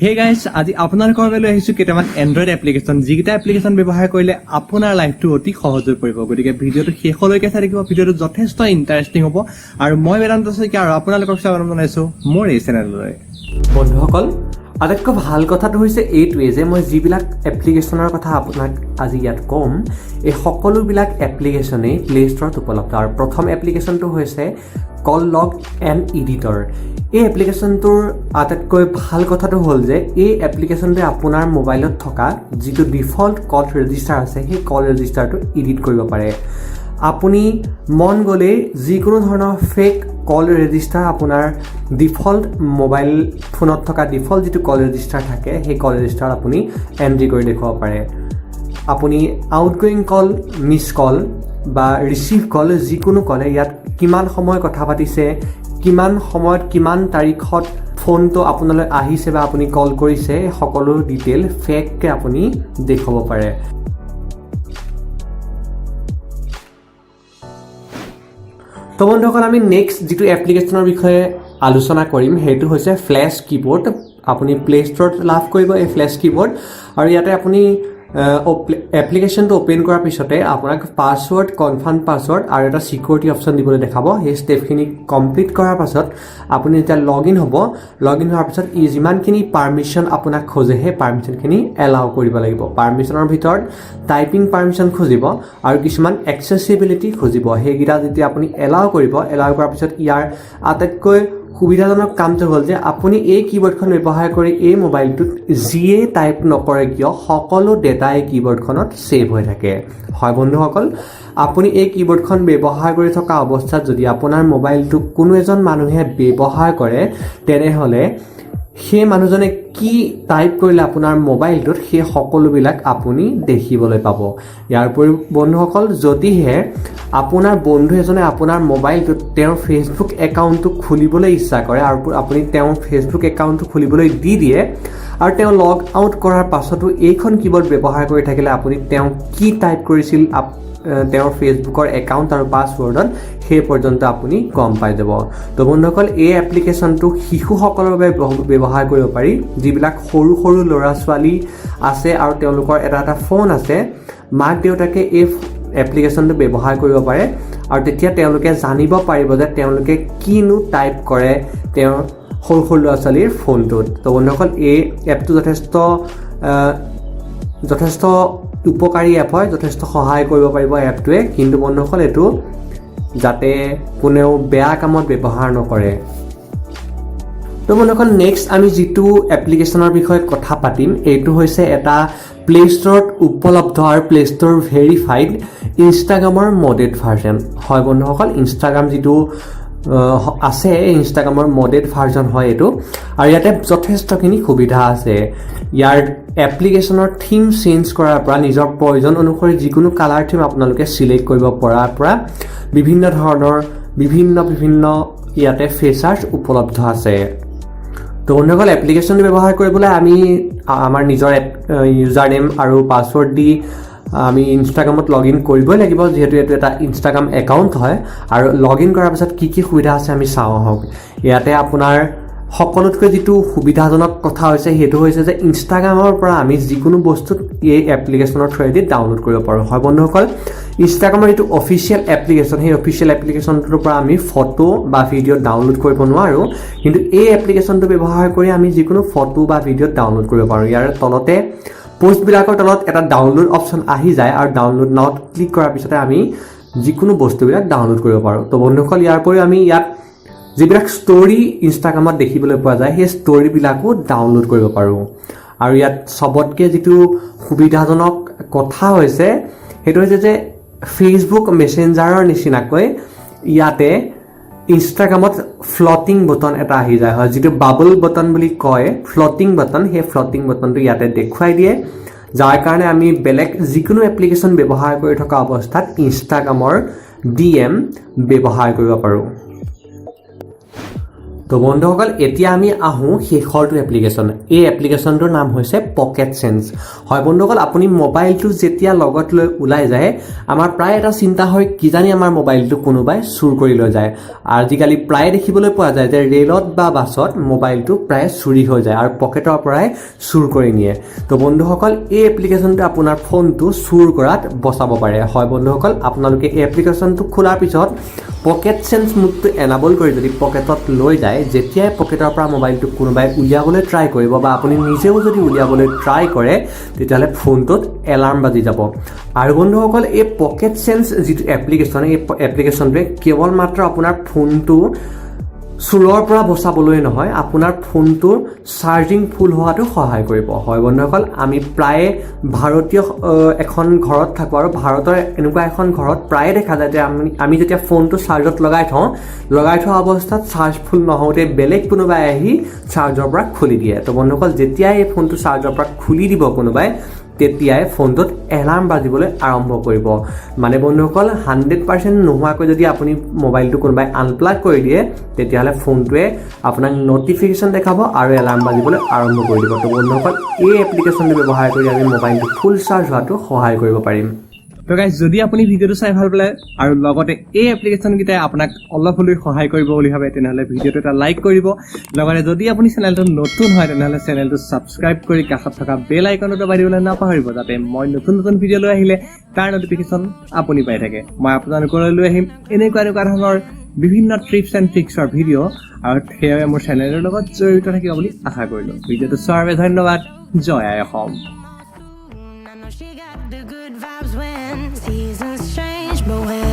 হে গাইছ, আজি আপোনালোকৰ বাবে লৈ আহিছোঁ কেইটামান এণ্ড্ৰইড এপ্লিকেশ্যন, যিকেইটা এপ্লিকেশ্যন ব্যৱহাৰ কৰিলে আপোনাৰ লাইফটো অতি সহজ হৈ পৰিব। গতিকে ভিডিঅ'টো শেষলৈকে চাই থাকিব। ভিডিঅ'টো যথেষ্ট ইণ্টাৰেষ্টিং হ'ব আৰু মই বেদান্ত শইকীয়া আৰু আপোনালোকক স্বাগতম জনাইছোঁ মোৰ এই চেনেললৈ। বন্ধুসকল, আটাইতকৈ ভাল কথাটো হৈছে এইটোৱে যে মই যিবিলাক এপ্লিকেশ্যনৰ কথা আপোনাক আজি ইয়াত ক'ম, এই সকলোবিলাক এপ্লিকেশ্যনেই প্লে ষ্ট'ৰত উপলব্ধ। আৰু প্ৰথম এপ্লিকেশ্যনটো হৈছে কল লগ এণ্ড এডিটৰ। এই এপ্লিকেশ্যনটোৰ আটাইতকৈ ভাল কথাটো হ'ল যে এই এপ্লিকেশ্যনটোৱে আপোনাৰ মোবাইলত থকা যিটো ডিফল্ট কল ৰেজিষ্টাৰ আছে, সেই কল ৰেজিষ্টাৰটো এডিট কৰিব পাৰে। আপুনি মন গ'লেই যিকোনো ধৰণৰ ফেক কল ৰেজিষ্টাৰ, আপোনাৰ ডিফল্ট মোবাইল ফোনত থকা ডিফল্ট যিটো কল ৰেজিষ্টাৰ থাকে, সেই কল ৰেজিষ্টাৰত আপুনি এণ্ট্ৰি কৰি দেখুৱাব পাৰে। আপুনি আউটগয়িং কল, মিছ কল বা ৰিচিভ কল, যিকোনো কলে ইয়াত কিমান সময় কথা পাতিছে, কিমান সময়ত, কিমান তাৰিখত ফোনটো আপোনালৈ আহিছে বা আপুনি কল কৰিছে, এই সকলো ডিটেইল ফেককৈ আপুনি দেখুৱাব পাৰে। তো বন্ধুসকল, আমি নেক্সট যিটো এপ্লিকেশ্যনৰ বিষয়ে আলোচনা কৰিম, সেইটো হৈছে ফ্লেছ কীবৰ্ড। আপুনি প্লে ষ্ট'ৰত লাভ কৰিব এই ফ্লেছ কীবৰ্ড। আৰু ইয়াতে আপুনি এপ্লিকেশ্যনটো অ'পেন কৰাৰ পিছতে আপোনাক পাছৱৰ্ড, কনফাৰ্ম পাছৱৰ্ড আৰু এটা ছিকিউৰিটি অপশ্যন দিবলৈ দেখাব। সেই ষ্টেপখিনি কমপ্লিট কৰাৰ পাছত আপুনি যেতিয়া লগ ইন হ'ব, লগ ইন হোৱাৰ পিছত ই যিমানখিনি পাৰ্মিশ্যন আপোনাক খোজে, সেই পাৰ্মিশ্যনখিনি এলাউ কৰিব লাগিব। পাৰ্মিশ্যনৰ ভিতৰত টাইপিং পাৰ্মিশ্যন খুজিব আৰু কিছুমান এক্সেচিবিলিটি খুজিব। সেইকেইটা যেতিয়া আপুনি এলাউ কৰিব, এলাউ কৰাৰ পিছত ইয়াৰ আটাইতকৈ সুবিধাজনক কামটো হ'ল যে আপুনি এই কীবৰ্ডখন ব্যৱহাৰ কৰি এই মোবাইলটোত যিয়ে টাইপ নকৰে কিয়, সকলো ডেটা এই কীবৰ্ডখনত ছেভ হৈ থাকে। হয় বন্ধুসকল, আপুনি এই কীবৰ্ডখন ব্যৱহাৰ কৰি থকা অৱস্থাত যদি আপোনাৰ মোবাইলটো কোনো এজন মানুহে ব্যৱহাৰ কৰে, তেনেহ'লে সেই মানুহজনে কি টাইপ কৰিলে আপোনাৰ মোবাইলটোত, সেই সকলোবিলাক আপুনি দেখিবলৈ পাব। ইয়াৰ উপৰিও বন্ধুসকল, যদিহে আপোনাৰ বন্ধু এজনে আপোনাৰ মোবাইলটোত তেওঁৰ ফেচবুক একাউণ্টটো খুলিবলৈ ইচ্ছা কৰে আৰু আপুনি তেওঁৰ ফেচবুক একাউণ্টটো খুলিবলৈ দি দিয়ে আৰু তেওঁ লগ আউট কৰাৰ পাছতো এইখন কীবৰ্ড ব্যৱহাৰ কৰি থাকিলে, আপুনি তেওঁ কি টাইপ কৰিছিল তেওঁৰ ফেচবুকৰ একাউণ্ট আৰু পাছৱৰ্ডত, সেই পৰ্যন্ত আপুনি গম পাই যাব। তো বন্ধুসকল, এই এপ্লিকেশ্যনটো শিশুসকলৰ বাবে ব্যৱহাৰ কৰিব পাৰি। যিবিলাক সৰু সৰু ল'ৰা ছোৱালী আছে আৰু তেওঁলোকৰ এটা এটা ফোন আছে, মাক দেউতাকে এই এপ্লিকেশ্যনটো ব্যৱহাৰ কৰিব পাৰে আৰু তেতিয়া তেওঁলোকে জানিব পাৰিব যে তেওঁলোকে কিনো টাইপ কৰে তেওঁৰ সৰু সৰু ল'ৰা ছোৱালীৰ ফোনটোত। তো বন্ধুসকল, এই এপটো যথেষ্ট উপকাৰী এপ হয়, যথেষ্ট সহায় কৰিব পাৰিব এপটোৱে। কিন্তু বন্ধুসকল, এইটো যাতে কোনেও বেয়া কামত ব্যৱহাৰ নকৰে। তো বন্ধুসকল, নেক্সট আমি যিটো এপ্লিকেশ্যনৰ বিষয়ে কথা পাতিম, এইটো হৈছে এটা প্লে ষ্ট'ৰত উপলব্ধ আৰু প্লে ষ্ট'ৰ ভেৰিফাইড ইনষ্টাগ্ৰামৰ মডেড ভাৰ্জন হয়। বন্ধুসকল, ইনষ্টাগ্ৰাম যিটো আছে, ইনষ্টাগ্ৰামৰ মডেড ভাৰ্জন হয় এইটো। আৰু ইয়াতে যথেষ্টখিনি সুবিধা আছে। ইয়াৰ এপ্লিকেশ্যনৰ থিম চেঞ্জ কৰাৰ পৰা, নিজৰ প্ৰয়োজন অনুসৰি যিকোনো কালাৰ থিম আপোনালোকে চিলেক্ট কৰিব পৰাৰ পৰা বিভিন্ন ধৰণৰ বিভিন্ন বিভিন্ন ইয়াতে ফিচাৰ্ছ উপলব্ধ আছে। তো বন্ধুসকল, এপ্লিকেশ্যনটো ব্যৱহাৰ কৰিবলৈ আমি আমাৰ নিজৰ এপ ইউজাৰ নেম আৰু পাছৱৰ্ড দি আমি ইনষ্টাগ্ৰামত লগ ইন কৰিবই লাগিব, যিহেতু এইটো এটা ইনষ্টাগ্ৰাম একাউণ্ট হয়। আৰু লগ ইন কৰাৰ পিছত কি কি সুবিধা আছে আমি চাওঁ আহক। ইয়াতে আপোনাৰ সকলোতকৈ যিটো সুবিধাজনক কথা হৈছে, সেইটো হৈছে যে ইনষ্টাগ্ৰামৰ পৰা আমি যিকোনো বস্তুত এই এপ্লিকেশ্যনৰ থ্ৰুৱেদি ডাউনলোড কৰিব পাৰোঁ। হয় বন্ধুসকল, ইনষ্টাগ্ৰামৰ যিটো অফিচিয়েল এপ্লিকেশ্যন, সেই অফিচিয়েল এপ্লিকেশ্যনটোৰ পৰা আমি ফটো বা ভিডিঅ' ডাউনলোড কৰিব নোৱাৰোঁ। কিন্তু এই এপ্লিকেশ্যনটো ব্যৱহাৰ কৰি আমি যিকোনো ফটো বা ভিডিঅ' ডাউনলোড কৰিব পাৰোঁ। ইয়াৰ তলতে পষ্টবিলাকৰ তলত এটা ডাউনলোড অপশ্যন আহি যায় আৰু ডাউনলোড নাওত ক্লিক কৰাৰ পিছতে আমি যিকোনো বস্তুবিলাক ডাউনলোড কৰিব পাৰোঁ। তো বন্ধুসকল, ইয়াৰ উপৰিও আমি ইয়াত যিবিলাক ষ্ট'ৰী ইনষ্টাগ্ৰামত দেখিবলৈ পোৱা যায়, সেই ষ্ট'ৰীবিলাকো ডাউনলোড কৰিব পাৰোঁ। আৰু ইয়াত চবতকৈ যিটো সুবিধাজনক কথা হৈছে, সেইটো হৈছে যে ফেচবুক মেছেঞ্জাৰৰ নিচিনাকৈ ইয়াতে ইনষ্টাগ্ৰামত ফ্লটিং বটন এটা আহি যায়। হয়, যিটো বাবল বটন বুলি কয়, ফ্লটিং বটন, সেই ফ্লটিং বটনটো ইয়াতে দেখুৱাই দিয়ে, যাৰ কাৰণে আমি বেলেগ যিকোনো এপ্লিকেশ্যন ব্যৱহাৰ কৰি থকা অৱস্থাত ইনষ্টাগ্ৰামৰ ডিএম ব্যৱহাৰ কৰিব পাৰোঁ। তো তো বন্ধুসকল, এতিয়া আমি আহোঁ শেষৰটো এপ্লিকেশ্যন। এই এপ্লিকেশ্যনটোৰ নাম হৈছে পকেট চেঞ্জ। হয় বন্ধুসকল, আপুনি মোবাইলটো যেতিয়া লগত লৈ ওলাই যায়, আমাৰ প্ৰায় এটা চিন্তা হয়, কিজানি আমাৰ মোবাইলটো কোনোবাই চুৰ কৰি লৈ যায়। আজিকালি প্ৰায় দেখিবলৈ পোৱা যায় যে ৰেলত বা বাছত মোবাইলটো প্ৰায় চুৰি হৈ যায় আৰু পকেটৰ পৰাই চুৰ কৰি নিয়ে। তো বন্ধুসকল, এই এপ্লিকেশ্যনটো আপোনাৰ ফোনটো চুৰ কৰাত বচাব পাৰে। হয় বন্ধুসকল, আপোনালোকে এই এপ্লিকেশ্যনটো খোলাৰ পিছত পকেট চেঞ্জ মোডটো এনাবল কৰি যদি পকেটত লৈ যায়, যেতিয়াই পকেটৰ পৰা মোবাইলটো কোনোবাই উলিয়াবলৈ ট্ৰাই কৰিব বা আপুনি নিজেও যদি উলিয়াবলৈ ট্ৰাই কৰে, তেতিয়াহ'লে ফোনটোত এলাৰ্ম বাজি যাব। আৰু বন্ধুসকল, এই পকেট চেঞ্জ যিটো এপ্লিকেশ্যন, এই এপ্লিকেশ্যনটোৱে কেৱল মাত্ৰ আপোনাৰ ফোনটো চোৰৰ পৰা বচাবলৈ নহয়, আপোনাৰ ফোনটোৰ চাৰ্জিং ফুল হোৱাটো সহায় কৰিব। হয় বন্ধুসকল, আমি প্ৰায়ে ভাৰতীয় এখন ঘৰত থাকোঁ আৰু ভাৰতৰ এনেকুৱা এখন ঘৰত প্ৰায়ে দেখা যায় যে আমি যেতিয়া ফোনটো চাৰ্জত লগাই থওঁ, লগাই থোৱা অৱস্থাত চাৰ্জ ফুল নহওঁতে বেলেগ কোনোবাই আহি চাৰ্জৰ পৰা খুলি দিয়ে। তো বন্ধুসকল, যেতিয়াই এই ফোনটো চাৰ্জৰ পৰা খুলি দিব কোনোবাই, তেতিয়াই ফোনটোত এলাৰ্ম বাজিবলৈ আৰম্ভ কৰিব। মানে বন্ধুসকল, 100% নোহোৱাকৈ যদি আপুনি মোবাইলটো কোনোবাই আনপ্লাগ কৰি দিয়ে, তেতিয়াহ'লে ফোনটোৱে আপোনাক ন'টিফিকেশ্যন দেখাব আৰু এলাৰ্ম বাজিবলৈ আৰম্ভ কৰি দিব। তো বন্ধুসকল, এই এপ্লিকেশ্যনটো ব্যৱহাৰ কৰি আমি মোবাইলটো ফুল চাৰ্জ হোৱাটো সহায় কৰিব পাৰিম। তো গাইজ, যদি আপুনি ভিডিঅ'টো চাই ভাল পালে আৰু লগতে এই এপ্লিকেশ্যনকেইটাই আপোনাক অলপ হ'লেও সহায় কৰিব বুলি ভাবে, তেনেহ'লে ভিডিঅ'টো এটা লাইক কৰিব। লগতে যদি আপুনি চেনেলটো নতুন হয়, তেনেহ'লে চেনেলটো ছাবস্ক্ৰাইব কৰি কাষত থকা বেল আইকনটো দবাই দিবলৈ নাপাহৰিব, যাতে মই নতুন নতুন ভিডিঅ' লৈ আহিলে তাৰ ন'টিফিকেশ্যন আপুনি পাই থাকে। মই আপোনালোকলৈ লৈ আহিম এনেকুৱা এনেকুৱা ধৰণৰ বিভিন্ন টিপছ এণ্ড ট্ৰিক্সৰ ভিডিঅ' আৰু সেইবাবে মোৰ চেনেলৰ লগত জড়িত থাকিব বুলি আশা কৰিলোঁ। ভিডিঅ'টো চোৱাৰ বাবে ধন্যবাদ। জয় আই Assam. I know she got the good vibes when seasons change, but when